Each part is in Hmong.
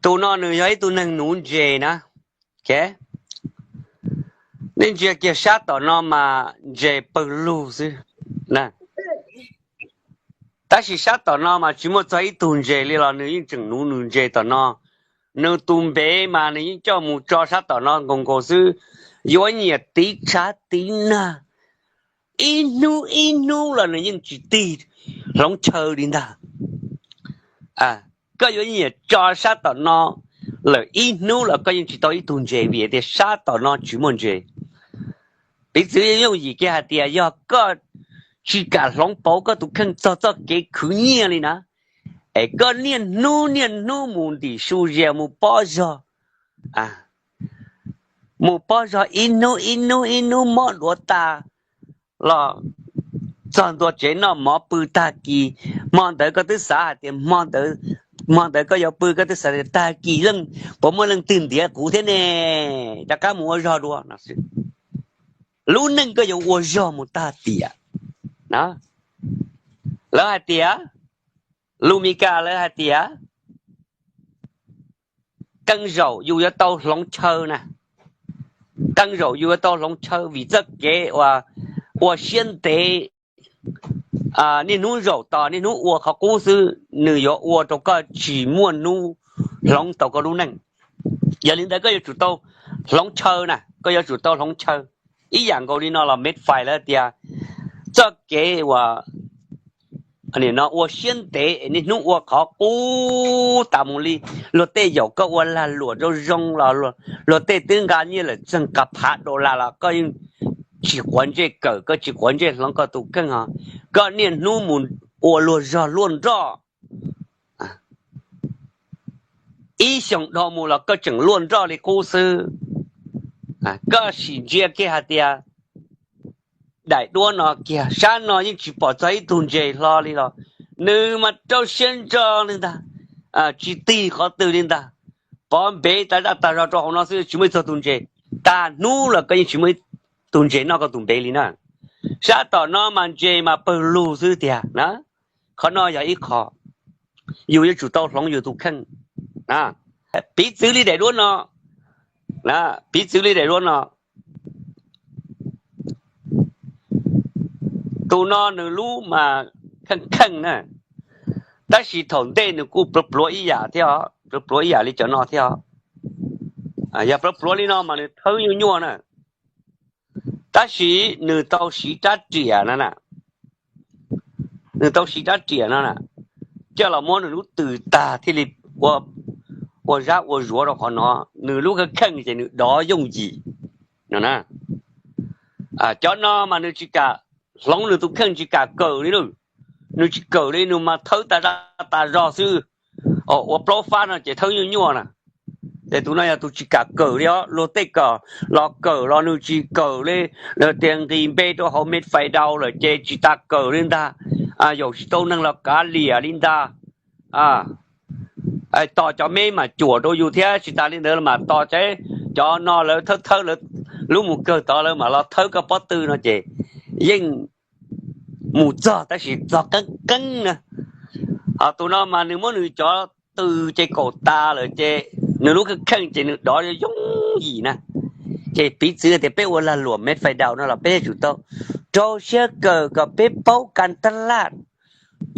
Tus no nws yog ib tug neeg nuv ntses na. Nej ntsia kiag sab tom no mas ntses pawg lug xwb. Tab sis sab tom no mas tsis muaj txog ib tug ntses li los nws yeej tseem nuv nws ntses tom no. Nws tus npe mas nws yeej coj mus tso sab tom no nkaus nkaus xwb. Yuav nyiam tiv tshav tiv nag, ib hnub ib hnub los nws yeej tsis tig hloov chaw li ntag. Koj yuav nyiam tso sab tom no lawm ib hnub los koj yeej tsis tau ib tug ntses vim tias sab tom no tsis muaj ntses. Piv txwv yooj yim kiag hais tias yog koj tsis kam hloov pauv koj tus kheej txog txoj kev khwv nyiaj li na, es koj niaj hnub niaj hnub mus ntim su zes mus pob zog, mus pob zog ib hnub ib hnub ib hnub mob duav tas los txog ntua tsev noj mov pw tag kis, hmo ntawd koj twb xav hais tias hmo ntawd koj yuav pw, koj twb xav tias tag kis puas muaj leej twg ntiav kuv thiab ne, rov qab mus ua zog dua no. Lub neej koj yuav ua zog mus tag tiam. Lawv hais tias, lus Mis Kas lawv hais tias, qee zaum yus yuav tau hloov chaw na, qee zaum yus yuav tau hloov chaw vim txoj kev ua siab ntev niaj hnub zaum tos niaj hnub ua qhov qub xwb, nws yuav ua rau koj tsis muaj hnub hloov tau koj lub neej. Yog li ntawd koj yuav tsum tau hloov chaw na, koj yuav tsum tau hloov chaw. Ib yam nkaus li no los Medfai lawv tias txoj kev ua no ua siab ntev niaj hnub ua qhov qub tas mus li, luag tej yaum koj ua lag luam rau zoo los luag tej twb nqa nyiaj lawm txog qas phav dollar los koj yeej tsis quav ntsej kawm, koj tsis quav ntsej hloov koj tus kheej os. Koj niaj hnub mus ua luag zog luaj nroj, ib xyoos dhau mus los koj tseem luaj nroj li qub xwb. Koj sim ntsia kiag hais tias daim duab no kiag, sab no yeej tsis pom txog ib tug ntses hlo li los nws mas rau siab ntso li ntag, tsis tig qhov twg li ntag. Pov npe tas zaj tas zog rau hauv no xwb tsis muaj ib txog tus ntses, tag hnub los koj yeej tsis muaj ib tug ntses noj koj tus npe li na. Sab tom no mas ntses mas pawg lug xwb tiag na. Qhov no yog ib qho yus yuav tsum tau hloov yus tus kheej. Piv txwv li daim duab no, piv txwv li daim duab no, tus no nws lub mas kheej kheej na, tab sis thaum ntej nws kuj pluav pluav ib yam thiab, pluav pluav ib yam li cov no thiab. Yog pluav pluav li no mas nws thawb nyuaj nyuaj na, tab sis nws tau siv rab riam no, nws tau siv rab riam no na, coj los muab nws lub tws tag thiaj li ua zab ua zuav rau qhov no. Nws lub kheej kheej ces nws dov yooj yim no na. Cov no mas nws tsis kam hloov nws tus kheej, tsis kam kawm li na, nws tsis kawm li, nws mas thawb tas zaj tas zog xwb. Ua plaub fab no ces thawb nyuaj nyuaj na. Ces tus no yog tus tsis kam kawm li os, luag tej kom los kawm los nws tsis kawm li. Lawv tias nqis npe rau hauv Medfai dau lawm ces tsis tas kawm li ntag, yaum tsis tau neeg los kav liam li ntag. Tos cov meb mas cuam rau yus thiab, tsis tas li ntawd los mas tos cov no lawv thawb thawb lawv lub mus kawg tod lawv mam los thawb koj pob tw no ces yeej mus txog tab sis txog qeeb qeeb na. Ho tus no mas nws muab nws cov tws ces kaum tas lawm ces nws lub kheej kheej ces nws dov yooj yim na. Ces piv txwv tias peb ua lag luam Medfai dau no los peb yuav tsum tau rau siab kawm kom peb paub kas taj laj,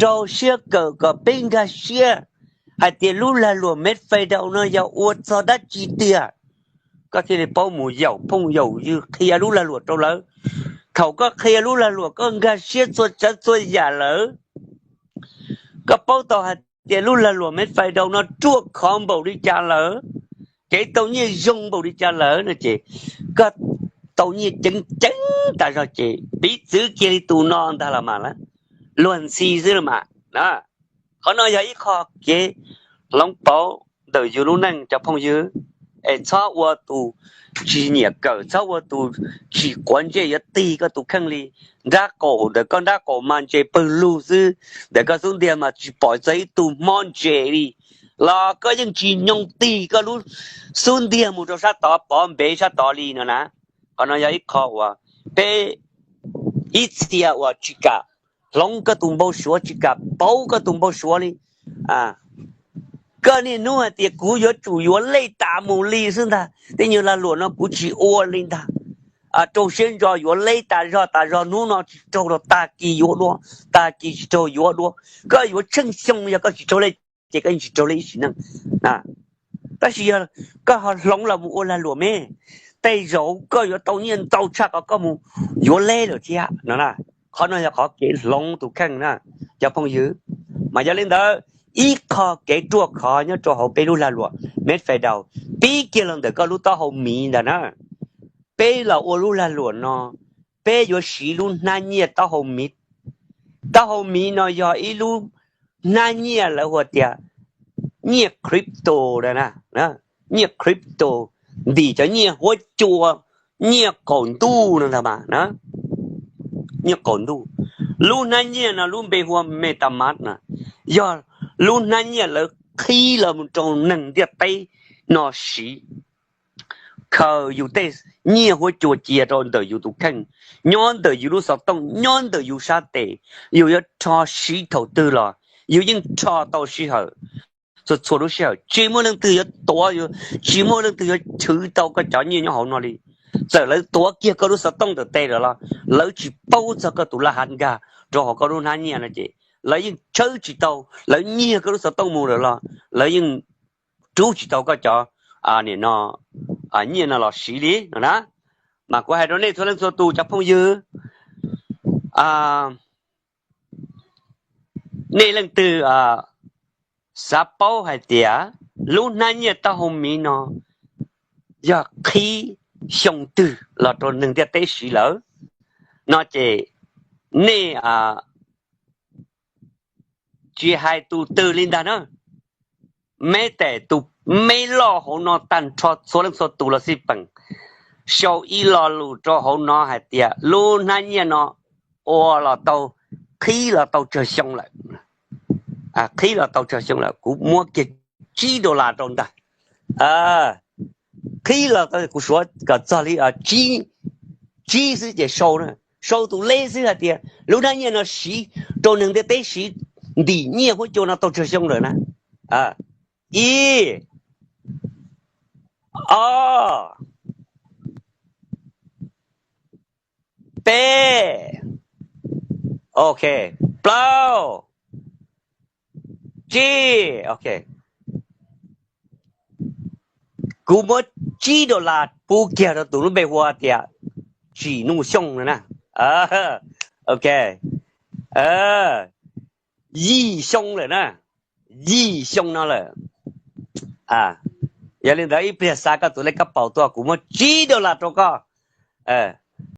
rau siab kawm kom peb nkag siab hais tias lub lag luam Medfai dau no yog ua txog dab tsi tiag, koj thiaj li paub mus yaum phooj yaum ywg qhia lub lag luam rau lawv. Thaum koj qhia lub lag luam koj nkag siab txhua tsav txhua yam lawm, koj paub tau hais tias lub lag luam Medfai dau no ruaj khov npaum li cas lawm, kev tau nyiaj zoo npaum li cas lawm no ces koj tau nyiaj ceev ceev tas zog ces piv txwv kiag li tus no ntag los mas, luag ntxhi xwb los mas. Qhov no yog ib qho kev hloov pauv ntawm yus lub neej cov phooj ywg, es txhob ua tus tsis nyiam kawm, txhob ua tus tsis quav ntsej yuav tig koj tus kheej li. Nrab qaum ntawm koj nrab qaum mas ntses pawg lug xwb, ntawm koj xub ntiag mas tsis pom txog ib tug mob ntses li, los koj yeej tsis nyoo tig koj lub xub ntiag mus rau sab tod pov npe sab tod li no na. Qhov no yog ib qho uas peb ib txhia uas tsis kam hloov koj tus npau suav, tsis kam pauv koj tus npau suav li, Koj niaj hnub hais tias kuv yuav tsum yuav lej tas mus li xwb ntag, tej nyuag lag luam no kuv tsis ua li ntag. Rau siab ntso yuav lej tas zog tas zog, hnub no tsis raug los tag kis yuav dua, tag kis tsis raug yuav dua. Koj yuav tsheej xyoo yog koj tsis raug lej ces koj yeej tsis raug lej ib sim neej. Tab sis yog koj ho hloov los mus ua lag luam me, tej zaum koj yuav tau nyiaj ntau tshaj qhov koj mus yuav lej lawm thiab no. Qhov no yog qhov kev hloov tus kheej na cov phooj ywg. Mas yog li ntawd, ib qho kev ruaj khov nyob rau hauv peb lub lag luam Medfield Dow, pib kiag los ntawm koj lub taub hau miv ntag na. Peb los ua lub lag luam no, peb yuav siv lub hnab nyiaj taub hau miv. Taub hau miv no yog ib lub hnab nyiaj lawv hu tias nyiaj crypto, nyiaj crypto, ntim cov nyiaj huab cua, nyiaj qaum ntuj no ntag mas. Nyiaj qaum ntuj. Lub hnab nyiaj no lub npe hu ua MetaMask na, yog lub hnab nyiaj lawv qhib los mus rau neeg ntiaj teb no siv, khaws yus tej nyiaj huab cua cia rau ntawm yus tus kheej, nyob ntawm yus lub xov tooj, nyob ntawm yus sab tes. Yus yuav rho siv thaum twg los yus yeej rho tau sij hawm, txhua txhua lub sij hawm. Tsis muaj leej twg yuav tuav, tsis muaj leej twg yuav chwv tau koj cov nyiaj nyob hauv no li. Txawm lawv tuav kiag koj lub xov tooj ntawm tes lawm los lawv tsis paub txog koj tus laj hav nkag rau hauv koj lub hnab nyiaj no ces lawv yeej tshawb tsis tau. Lawv nyiag koj lub xov tooj mus lawm los lawv yeej rub tsis tau koj cov, nim no, nyiaj no los siv li no na. Mas kuv hais rau nej txhua leej txhua tus cov phooj ywg, nej leej twg xav paub hais tias lub hnab nyiaj taub hau miv no yog qhib xyoo twg los rau neeg ntiaj teb siv lawm no ces nej tsis hais tus twg li ntag na, meb tes tus meb loj hauv no tag nrho txhua leej txhua tus los xij peem sau ib lo lus rau hauv no hais tias lub hnab nyiaj no ua los tau, qhib los tau tsawg xyoo lawm. Qhib los tau tsawg xyoo lawm, kuv muab kiag tsib dollar rau ntag. Qhib los tau, kuv suav kom txog li tsib xwb ces sau, sau tus lej xwb hais tias lub hnab nyiaj no siv rau neeg ntiaj teb siv ntim nyiaj huab cua no tau tsawg xyoo lawm na. Ib, ob, peb, ok, plaub, tsib, ok. Kuv muab tsib dollar pub kiag rau tus lub npe hu tias Tsim Nuj Xyooj no na. Ok, yim xyoo lawm na, yim xyoo no lawm. Yog li ntawd ib pliag xa koj tus lej kab paus tuaj, kuv muab tsib dollar rau koj.